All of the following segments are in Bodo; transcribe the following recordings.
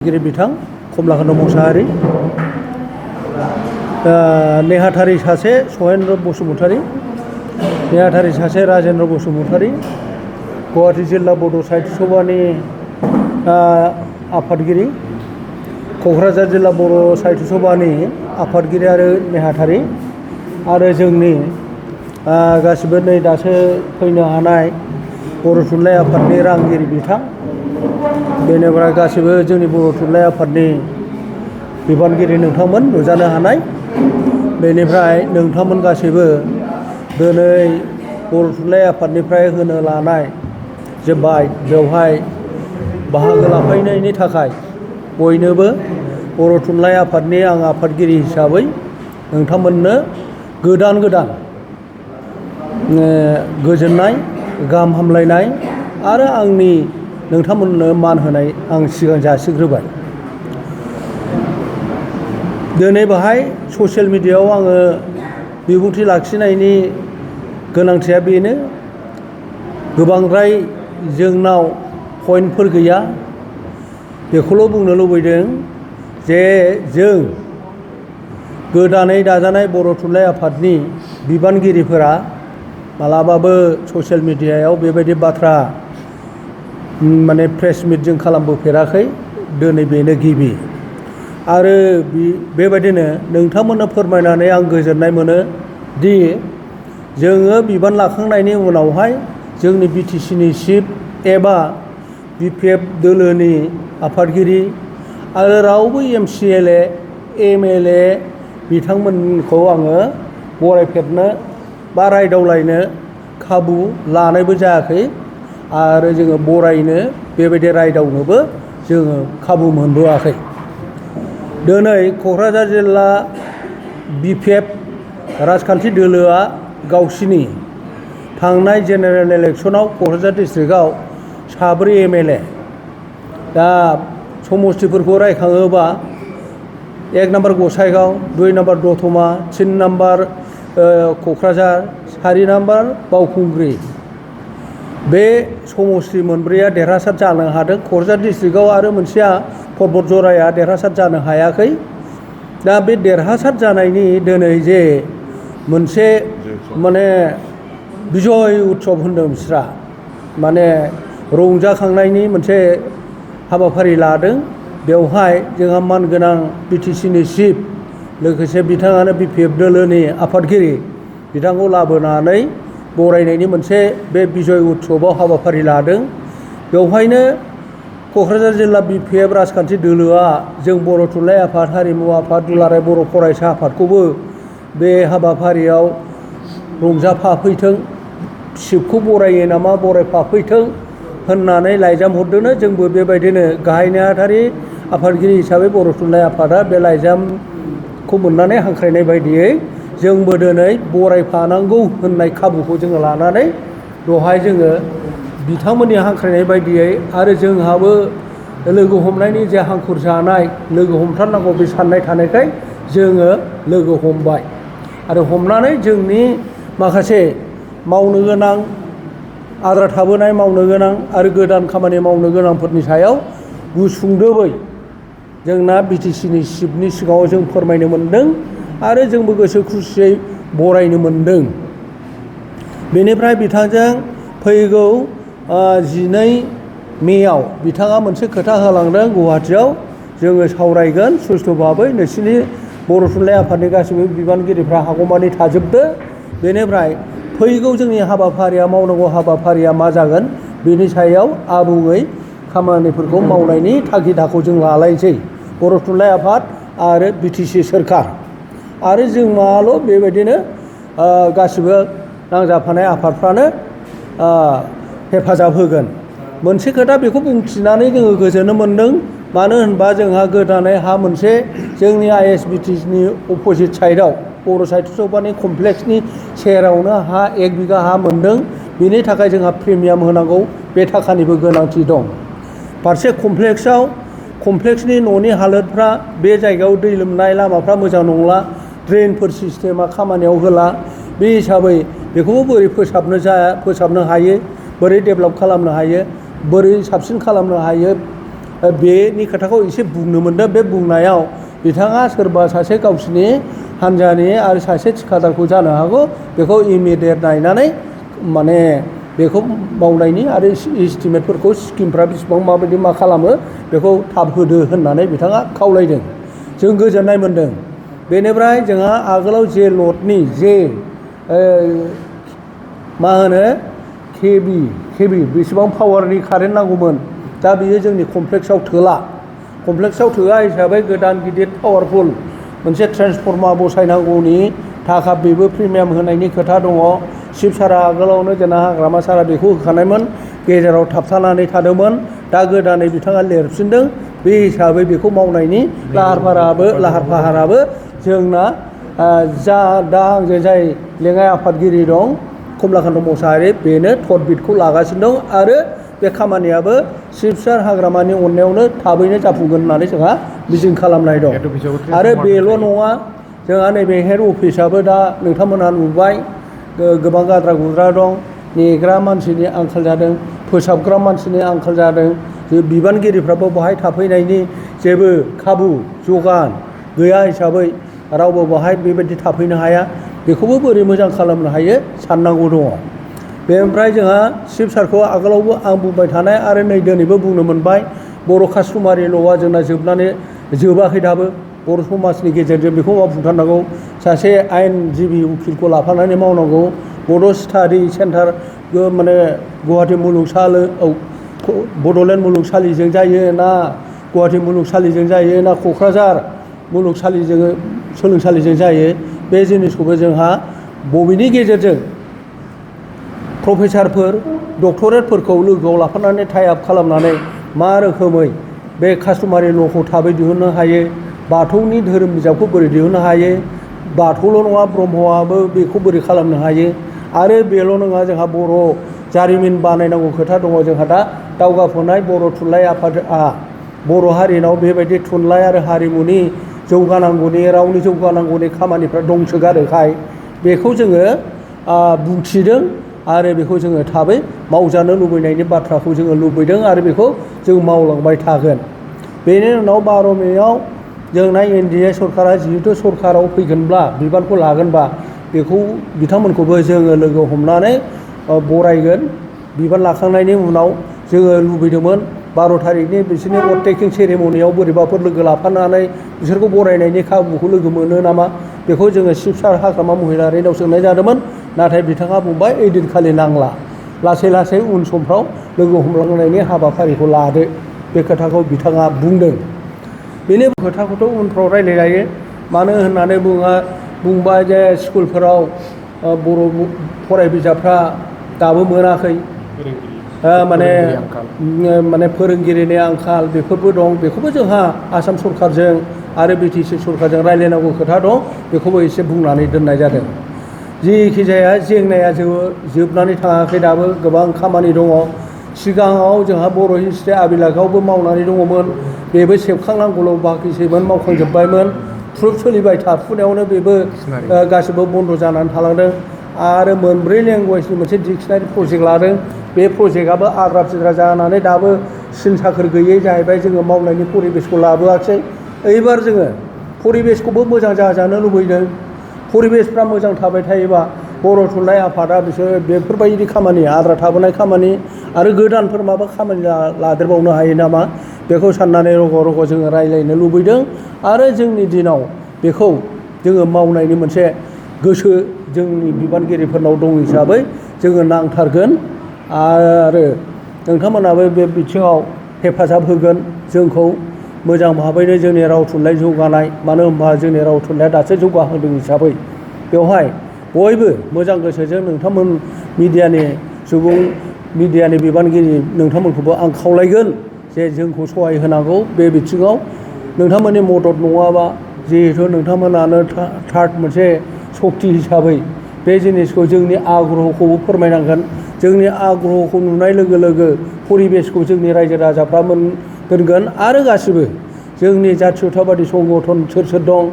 गिरि बिथां कमलाकान्त मोसाहारि, नेहाथारि सासे सहेन्द्र बसुमतारी, नेहाथारि सासे राजेन्द्र बसुमतारी, गुवाहाटी जिल्ला बड' साहित्य सभानि आफादगिरि, क'क्राझार जिल्ला बर' साहित्य सभानि आफादगिरि आरो नेहाथारि, आरो जोंनि गासिबो नै दासो फैनो हानाय बर' थुनलाइ आफादनि रांगिरि बिथां, बेनिफ्राय गासिबो जोंनि बर' थुनलाइ आफादनि बिबानगिरि नोंथांमोन नुजानो हानाय, बेनिफ्राय नोंथांमोन गासैबो दिनै बर' थुनलाइ आफादनिफ्राय होनो लानाय जे बेवहाय बाहागो लाफैनायनि थाखाय बयनोबो बर' थुनलाइ आफादनि आं आफादगिरि हिसाबै नोंथांमोननो गोदान गोजोननाय, गाहाम हामलायनाय आरो आंनि नोंथांमोननो मान होनाय आं सिगां जासिग्रोबाय। दिनै बाहाय ससियेल मिडियायाव आङो बिबुंथि लाखिनायनि गोनांथिया बेनो, गोबांद्राय जोंनाव पइन्टफोर गैया, बेखौल' बुंनो लुबैदों जे जों गोदानै दाजानाय बर' थुनलाइ आफादनि बिबानगिरिफोरा मालाबाबो ससियेल मिडियायाव बेबायदि बाथ्रा माने प्रेस मिट जों खालामबोफेराखै, दिनै बेनो गिबि। आरो बेबायदिनो नोंथांमोननो फोरमायनानै आं गोजोननाय मोनो दि जोङो बिबान लाखांनायनि उनावहाय जोंनि बिटिसिनि चिफ एबा बिपिएफ दोलोनि आफादगिरि आरो रावबो एमसिएलए एमएलए बिथांमोनखौ आङो बरायफेरनो बा रायदावलायनो खाबु लानायबो जायाखै, आरो जोङो बरायनो बेबायदि रायदावनोबो जोङो खाबु मोनबोआखै। दिनै क'क्राझार जिल्ला बिपिएफ राजखान्थि दोलोआ गावसिनि थांनाय जेनेरेल इलेक्सनाव क'क्राझार डिस्ट्रिक्टआव 7 एमएलए, दा समस्तिफोरखौ रायखाङोबा 1 नाम्बार गसाइगाव, 2 नाम्बार दतमा, 3 नाम्बार क'क्राझार, 4 नाम्बार बावखुंग्रि, बे समस्ति मोनब्रैया देरहासार जानो हादों। क'क्राझार डिस्ट्रिक्टआव आरो मोनसेया पर्बत जराया देरहासार जानो हायाखै। दा बे देरहासार जानायनि दिनै जे मोनसे माने बिजय उत्सब होनदों बिस्रा, माने रंजाखांनायनि मोनसे हाबाफारि लादों। बेवहाय जोंहा मानगोनां बिटिसिनि चिफ, लोगोसे बिथाङानो बिपिएफ दोलोनि आफादगिरि, बिथांखौ लाबोनानै बरायनायनि मोनसे बे बिजय उत्सबआव हाबाफारि लादों। बेवहायनो क'क्राझार जिल्ला बिपिएफ राजखान्थि दोलोआ जों बर' थुनलाइ आफाद, हारिमु आफाद, दुलाराय बर' फरायसा आफादखौबो बे हाबाफारियाव रंजाफाफैथों, चिफखौ बरायो नामा बरायफाफैथों होननानै लाइजाम हरदोंनो। जोंबो बेबायदिनो गाहाय नेहाथारि आफादगिरि हिसाबै बर' थुनलाइ आफादा बे लाइजामखौ मोननानै हांख्रायनाय बायदियै जोंबो दिनै बरायफानांगौ होननाय खाबुखौ जोङो लानानै बेवहाय जोङो बिथांमोननि हांख्रायनाय बायदियै आरो जोंहाबो लोगो हमनायनि जे हांखुर जानाय, लोगो हमथारनांगौ बे साननाय थानायखाय जोङो लोगो हमबाय, आरो हमनानै जोंनि माखासे मावनो गोनां, आद्रा थाबोनाय मावनो गोनां आरो गोदान खामानि मावनो गोनांफोरनि सायाव गुसुंदोबै जोंना बिटिसिनि चिफनि सिगाङाव जों फोरमायनो मोनदों आरो जोंबो गोसो खुसियै बरायनो मोनदों। बेनिफ्राय बिथांजों फैगौ 12 मेआव बिथाङा मोनसे खोथा होलांदों, गुवाहाटियाव जोङो सावरायगोन सुस्थ' भाबै, नोंसिनि बर' थुनलाइ आफादनि गासैबो बिबानगिरिफ्रा हागौमानि थाजोबदो। बेनिफ्राय फैगौ जोंनि हाबाफारिया, मावनांगौ हाबाफारिया मा जागोन, बेनि सायाव आबुङै खामानिफोरखौ मावनायनि थागिदाखौ जों लालायसै, बर' थुनलाइ आफाद आरो बिटिसि सोरखार। आरो जों माल' बेबायदिनो गासिबो नांजाबफानाय आफादफ्रानो हेफाजाब होगोन। मोनसे खोथा बेखौ बुंथिनानै जोङो गोजोननो मोनदों, मानो होनबा जोंहा गोदानै हा मोनसे जोंनि आइएसबिटिनि अपोजिट साइडआव बर' साहित्य सभानि कमप्लेक्सनि सेरावनो 1 बिगा हा मोनदों। बेनि थाखाय जोंहा प्रिमियाम होनांगौ, बे थाखानिबो गोनांथि दं। फारसे कमप्लेक्सनि न'नि हालोदफ्रा, बे जायगायाव दै लोमनाय, लामाफ्रा मोजां नंला, ड्रेनफोर सिस्टेमा खामानियाव होला, बे हिसाबै बेखौबो बोरै फोसाबनो हायो, बोरै डेभेलप खालामनो हायो, बोरै साबसिन खालामनो हायो, बेनि खोथाखौ एसे बुंनो मोनदों। बे बुंनायाव बिथाङा सोरबा सासे गावसिनि हान्जानि आरो सासे थिखादारखौ जानो हागौ बेखौ इमिडियेट नायनानै माने बेखौ मावनायनि आरो इस्टिमेटफोरखौ स्किमफ्रा बेसेबां माबायदि मा खालामो बेखौ थाब होदो होननानै बिथाङा खावलायदों। जों गोजोननाय मोनदों। बेनिफ्राय जोंहा आगोलाव जे लडनि जे मा होनो केबि बेसेबां पावारनि कारेन्ट नांगौमोन दा बियो जोंनि कमप्लेक्सआव थोला। कमप्लेक्सआव थोआ हिसाबै गोदान गिदिर पावारफुल मोनसे ट्रेन्सफर्मार बसायनांगौनि थाखा बेबो प्रिमियाम होनायनि खोथा दङ। चिफ सारा आगोलावनो जोंना हाग्रामा सारा बेखौ होखानायमोन, गेजेराव थाबथानानै थादोंमोन। दा गोदानै बिथाङा लिरफिनदों। बे हिसाबै बेखौ मावनायनि लाहार फाहाराबो जोंना दा आंजों जाय लेङाइ आफादगिरि दं कमलाकान्त मोसाहारि बेनो थदबिदखौ लागासिनो दं आरो बे खामानियाबो चिफ सार हाग्रामानि अननायावनो थाबैनो जाफुंगोन होननानै जोंहा मिजिं खालामनाय दं। आरो बेल' नङा, जोंहा नैबे हेड अफिसाबो दा नोंथांमोनहा नुबाय गोबां गाद्रा गुद्रा दं। नेग्रा मानसिनि आंखाल जादों, फोसाबग्रा मानसिनि आंखाल जादों। बिबानगिरिफ्राबो बहाय थाफैनायनि जेबो खाबु जगान गैया हिसाबै रावबो बहाय बेबायदि थाफैनो हाया। बेखौबो बोरै मोजां खालामनो हायो साननांगौ दङ। बेनिफ्राय जोंहा चिफ सारखौ आगोलावबो आं बुंबाय थानाय आरो नै दिनैबो बुंनो मोनबाय, बर' कास्टमारि ल'आ जोंना जोबाखै दाबो। बर' समाजनि गेजेरजों बेखौ मावफुंथारनांगौ। सासे आयेनजिबि उकिलखौ लाफानानै मावनांगौ। बड' स्टाडि सेन्टार माने गुवाहाटि बड'लेण्ड मुलुगसालिजों जायो ना गुवाहाटि मुलुगसालिजों जायो ना क'क्राझार सोलोंसालिजों जायो बे जिनिसखौबो जोंहा बबेनि गेजेरजों प्रफेसारफोर डक्टरेटफोरखौ लोगोआव लाफानानै टाइ आप खालामनानै मा रोखोमै बे कास्टमारि ल'खौ थाबै दिहुननो हायो, बाथौनि धोरोम बिजाबखौ बोरै दिहुननो हायो, बाथौल' नङा ब्रह्मआबो बेखौ बोरै खालामनो हायो। आरो बेल' नङा, जोंहा बर' जारिमिन बानायनांगौ खोथा दङ। जोंहा दा दावगाफुनाय बर' थुनलाइ आफादआ बर' हारिनाव बेबायदि थुनलाइ आरो हारिमुनि जौगानांगौनि रावनि जौगानांगौनि खामानिफ्रा दंसोगारोखाय बेखौ जोङो बुंथिदों आरो बेखौ जोङो थाबै मावजानो लुबैनायनि बाथ्राखौ जोङो लुबैदों आरो बेखौ जों मावलांबाय थागोन। बेनि उनाव 12 मेआव जोंना एनडिए सरकारा जिहेतु सरकाराव फैगोनब्ला बिबानखौ लागोनबा बेखौ बिथांमोनखौबो जोङो लोगो हमनानै बरायगोन। बिबान लाखांनायनि उनाव जोङो लुबैदोंमोन 12 थारिखनि बिसोरनि अथ टेकिं सेरेमनियाव बोरैबाफोर लोगो लाफानानै बिसोरखौ बरायनायनि खाबुखौ लोगो मोनो नामा बेखौ जोङो चिफ सार हाग्रामा महिलारिनाव सोंनाय जादोंमोन। नाथाय बिथाङा बुंबाय ओइदिनखालि नांला, लासै लासै उन समफ्राव लोगो हमलांनायनि हाबाफारिखौ लादो, बे खोथाखौ बिथाङा बुंदों। बेनि खोथाखौथ' उनफ्राव रायज्लायजायो। मानो होननानै बुंबाय जे स्कुलफोराव बर' फराय बिजाबफ्रा दाबो मोनाखै, माने फोरोंगिरिनि आंखाल बेफोरबो दं। बेखौबो जोंहा आसाम सरकारजों आरो बिटिसि सरकारजों रायज्लायनांगौ खोथा दं। बेखौबो एसे बुंनानै दोननाय जादों। जिखि जाया जेंनाया जोबनानै थाङाखै, दाबो गोबां खामानि दङ। सिगाङाव जोंहा बर' हिस्ट्रि आबिलागावबो मावनानै दङमोन, बेबो सेबखांनांगौल' बाखिसैमोन, मावखांजोब्बायमोन। प्रुफ सोलिबाय थाफुनायावनो बेबो गासिबो बन्द' जानानै थालांदों। आरो 4 लेंगुवेजनि मोनसे डिक्सनारि प्रजेक्ट लादों। बे प्रजेक्टआबो आद्रा फिद्रा जानानै दाबो सिन साखोर गैयै जाहैबाय। जोङो मावनायनि परिबेसखौ लाबोआखिसै। एबार जोङो परिबेसखौबो मोजां जाजानो लुबैदों। परिबेसफ्रा मोजां थाबाय थायोबा बर' थुनलाइ आफादा बेफोरबायदि खामानि, आद्रा थाबोनाय खामानि आरो गोदानफोर माबा खामानि लादेरबावनो हायो नामा बेखौ साननानै रग' जोङो रायज्लायनो लुबैदों। आरो जोंनि दिनाव बेखौ जोङो मावनायनि मोनसे गोसो जोंनि बिबानगिरिफोरनाव दं हिसाबै जोङो नांथारगोन। आरो नोंथांमोनाबो बे बिथिङाव हेफाजाब होगोन जोंखौ मोजां भाबैनो जोंनि राव थुनलाइ जौगानाय। मानो होनबा जोंनि राव थुनलाइया दासो जौगाहोदों हिसाबै बेवहाय बयबो मोजां गोसोजों नोंथांमोन मिडियानि बिबानगिरि नोंथांमोनखौबो आं खावलायगोन जे जोंखौ सहाय होनांगौ बे बिथिङाव। नोंथांमोननि मदद नङाबा, जिहेथु नोंथांमोनानो थार्ड मोनसे सक्ति हिसाबै बे जिनिसखौ जोंनि आग्रहखौबो फोरमायनांगोन। जोंनि आग्रहखौ नुनाय लोगो लोगो परिबेसखौ जोंनि रायजो राजाफ्रा दोनगोन। आरो गासिबो जोंनि जातीयताबादि संगठन सोर सोर दं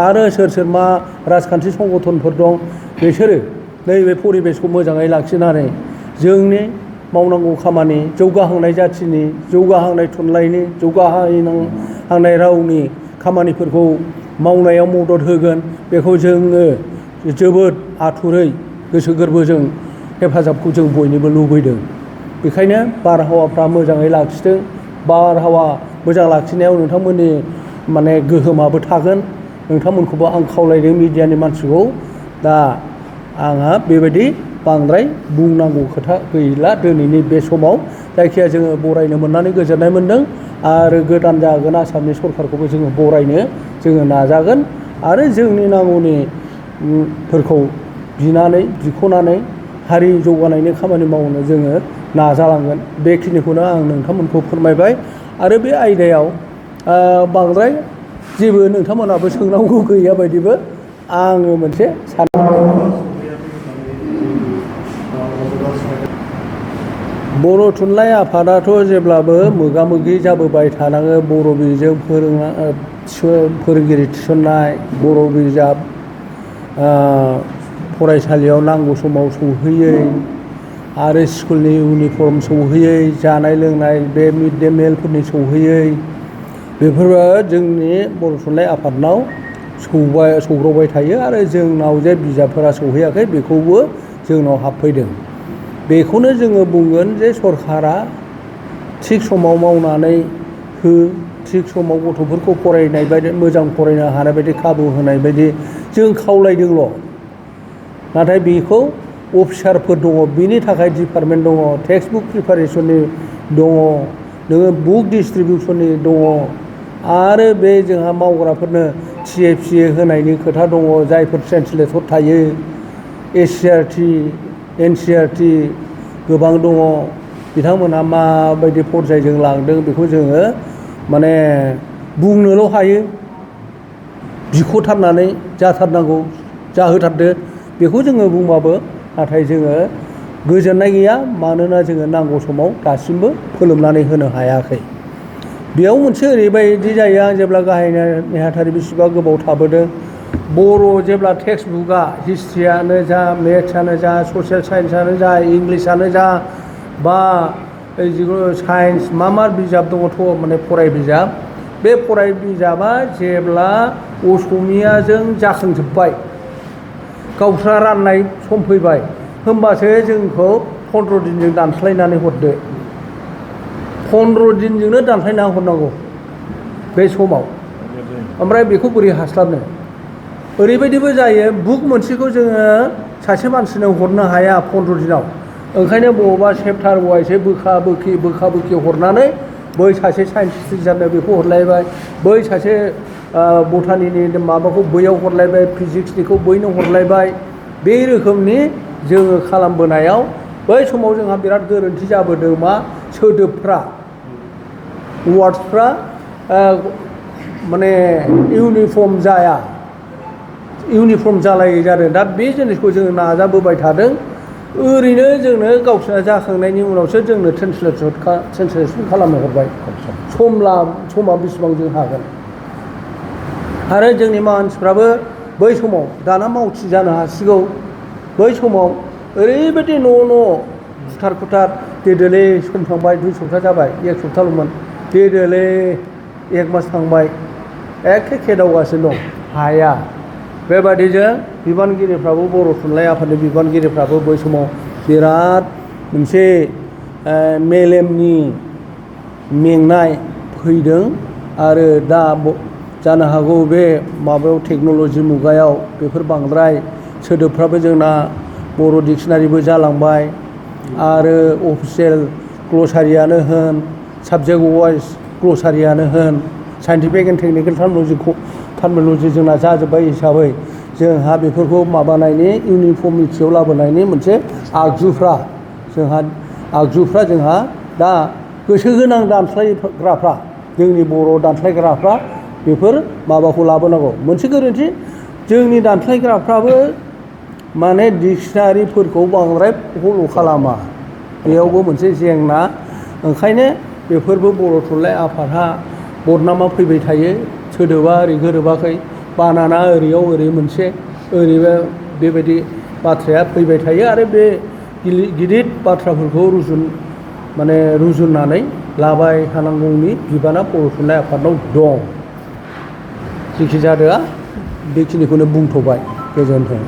आरो सोर सोर मा राजखान्थि संगठनफोर दं, बिसोरो नैबे परिबेसखौ मोजाङै लाखिनानै जोंनि मावनांगौ खामानि जौगाहांनाय जाथिनि जौगाहांनाय थुनलाइनि जौगाहांनाय रावनि खामानिफोरखौ मावनायाव मदद होगोन बेखौ जोङो जोबोद आथुरै गोसो गोरबोजों हेफाजाबखौ जों बयनिबो लुबैदों। बेखायनो बारहावाफ्रा मोजाङै लाखिदों। बारहावा मोजां लाखिनायाव नोंथांमोननि माने गोहोमाबो थागोन। नोंथांमोनखौबो आं खावलायदों मिडियानि मानसिखौ। दा आंहा बेबायदि बांद्राय बुंनांगौ खोथा गैला दिनैनि बे समाव। जायखिया जोङो बरायनो मोननानै गोजोननाय मोनदों आरो गोदान जागोन आसामनि सरखारखौबो जोङो बरायनो जोङो नाजागोन आरो जोंनि नांगौनि फोरखौ बिख'नानै हारि जौगानायनि खामानि मावनो जोङो नाजालांगोन। बेखिनिखौनो आं नोंथांमोनखौ फोरमायबाय आरो बे आयदायाव बांद्राय जेबो नोंथांमोनाबो सोंनांगौ गैया बायदिबो आङो मोनसे बर' थुनलाइ आफादाथ' जेब्लाबो मोगा मोगि जाबोबाय थानाङो। बर' बिजों फोरोंगिरि थिसननाय बर' बिजाब फरायसालियाव नांगौ समाव सौहैयै आरो स्कुलनि इउनिफर्म सौहैयै जानाय लोंनाय बे मिड डे मिलफोरनि सौहैयै बेफोरो जोंनि बर' थुनलाइ आफादनाव सौग्रावबाय थायो आरो जोंनाव जे बिजाबफोरा सौहैयाखै बेखौबो जोंनाव हाबफैदों। बेखौनो जोङो बुंगोन जे सरकारा थिग समाव मावनानै थिग समाव गथ'फोरखौ फरायनाय बायदि मोजां फरायनो हानाय बायदि खाबु होनाय बायदि जों खावलायदोंल'। नाथाय बेखौ अफिसारफोर दङ बिनि थाखाय डिपार्टमेन्ट दङ टेक्सट बुक प्रिपारेसननि दङ नोङो बुक डिस्ट्रिबिउसननि दङ आरो बे जोंहा मावग्राफोरनो CFCA होनायनि खोथा दङ जायफोर ट्रेन्सलेटर थायो SCRT NCRT गोबां दङ बिथांमोनहा माबायदि फरजायजों लांदों बेखौ जोङो माने बुंनोल' हायो बिख'थारनानै जाथारनांगौ जाहोथारदो बेखौ जोङो बुंबाबो नाथाय जोङो गोजोननाय गैया मानोना जोङो नांगौ समाव दासिमबो फोलोमनानै होनो हायाखै। बेयाव मोनसे ओरैबायदि जायो आं जेब्ला गाहाय नेहाथारि बिसिबा गोबाव थाबोदों बर' जेब्ला टेक्सट बुकआ हिस्ट्रियानो जा मेथ्सआनो जा ससियेल साइन्सआनो जा इंलिसआनो जा बा जिखुनु साइन्स मा बिजाब दङथ' माने फराय बिजाब बे फराय बिजाबा जेब्ला असमियाजों जाखांजोब्बाय गावस्रा राननाय सम फैबाय होमबासो जोंखौ 15 दिनजों दानस्लायनानै हरदो 15 दिनजोंनो दानस्लायना हरनांगौ बे समाव ओमफ्राय बेखौ बोरै हास्लाबनो ओरैबायदिबो जायो बुक मोनसेखौ जोङो सासे मानसिनो हरनो हाया 15 दिनाव ओंखायनो बबावबा चेप्टार वाइसै बोखा बोखि हरनानै बै सासे साइन्स टिचारनो बेखौ हरलायबाय बै सासे बटानिनि माबाखौ बैयाव हरलायबाय फिजिक्सनिखौ बैनो हरलायबाय बे रोखोमनि जोङो खालामबोनायाव बै समाव जोंहा बिराद गोरोन्थि जाबोदों मा सोदोबफ्रा वार्डसफ्रा माने इउनिफर्म जालायै जादों। दा बे जिनिसखौ जोङो नाजाबोबाय थादों ओरैनो जोंनो गावसोरना जाखांनायनि उनावसो जोंनो ट्रेन्सलेसन खालामनो हरबाय समा बेसेबां जों हागोन आरो जोंनि मानसिफ्राबो बै समाव दाना मावथि जानो हासिगौ बै समाव ओरैबायदि न' खुथार देदोलै सम थांबाय 2 सप्ता जाबाय 1 सप्ताल'मोन देदोलै 1 मास थांबाय एखे खेदावगासिनो दं हाया बेबादिजों बिबानगिरिफ्राबो बर' थुनलाइ आफादनि बिबानगिरिफ्राबो बै समाव बिराद मोनसे मेलेमनि मेंनाय फैदों आरो दा जानो हागौ बे माबायाव टेक्न'लजि मुगायाव बेफोर बांद्राय सोदोबफ्राबो जोंना बर' डिक्सनारिबो जालांबाय आरो अफिसियेल ग्लसारियानो होन साबजेक्ट वाइज ग्लसारियानो होन साइन्टिफिक एन्ड टेक्निकेल टार्मिन'लजि जोंना जाजोब्बाय हिसाबै जोंहा बेफोरखौ माबानायनि इउनिफर्मिटियाव लाबोनायनि मोनसे आगजुफ्रा जोंहा दा गोसो गोनां दानस्लायग्राफ्रा जोंनि बर' दानस्लायग्राफ्रा बेफोर माबाखौ लाबोनांगौ मोनसे गोरोन्थि जोंनि दानस्लायग्राफ्राबो माने डिक्सनारिफोरखौ बांद्राय फल' खालामा बेयावबो मोनसे जेंना ओंखायनो बेफोरबो बर' थुनलाइ आफादहा बदनामा फैबाय थायो सोदोबा ओरै गोरोबाखै बानाना ओरैयाव ओरै मोनसे ओरैबो बेबायदि बाथ्राया फैबाय थायो आरो बे गिदिर बाथ्राफोरखौ रुजुननानै लाबाय थानांगौनि बिबाना बर' थुनलाइ आफादनाव दं। जेखि जादोआ बेखिनिखौनो बुंथ'बाय। गोजोन्थों।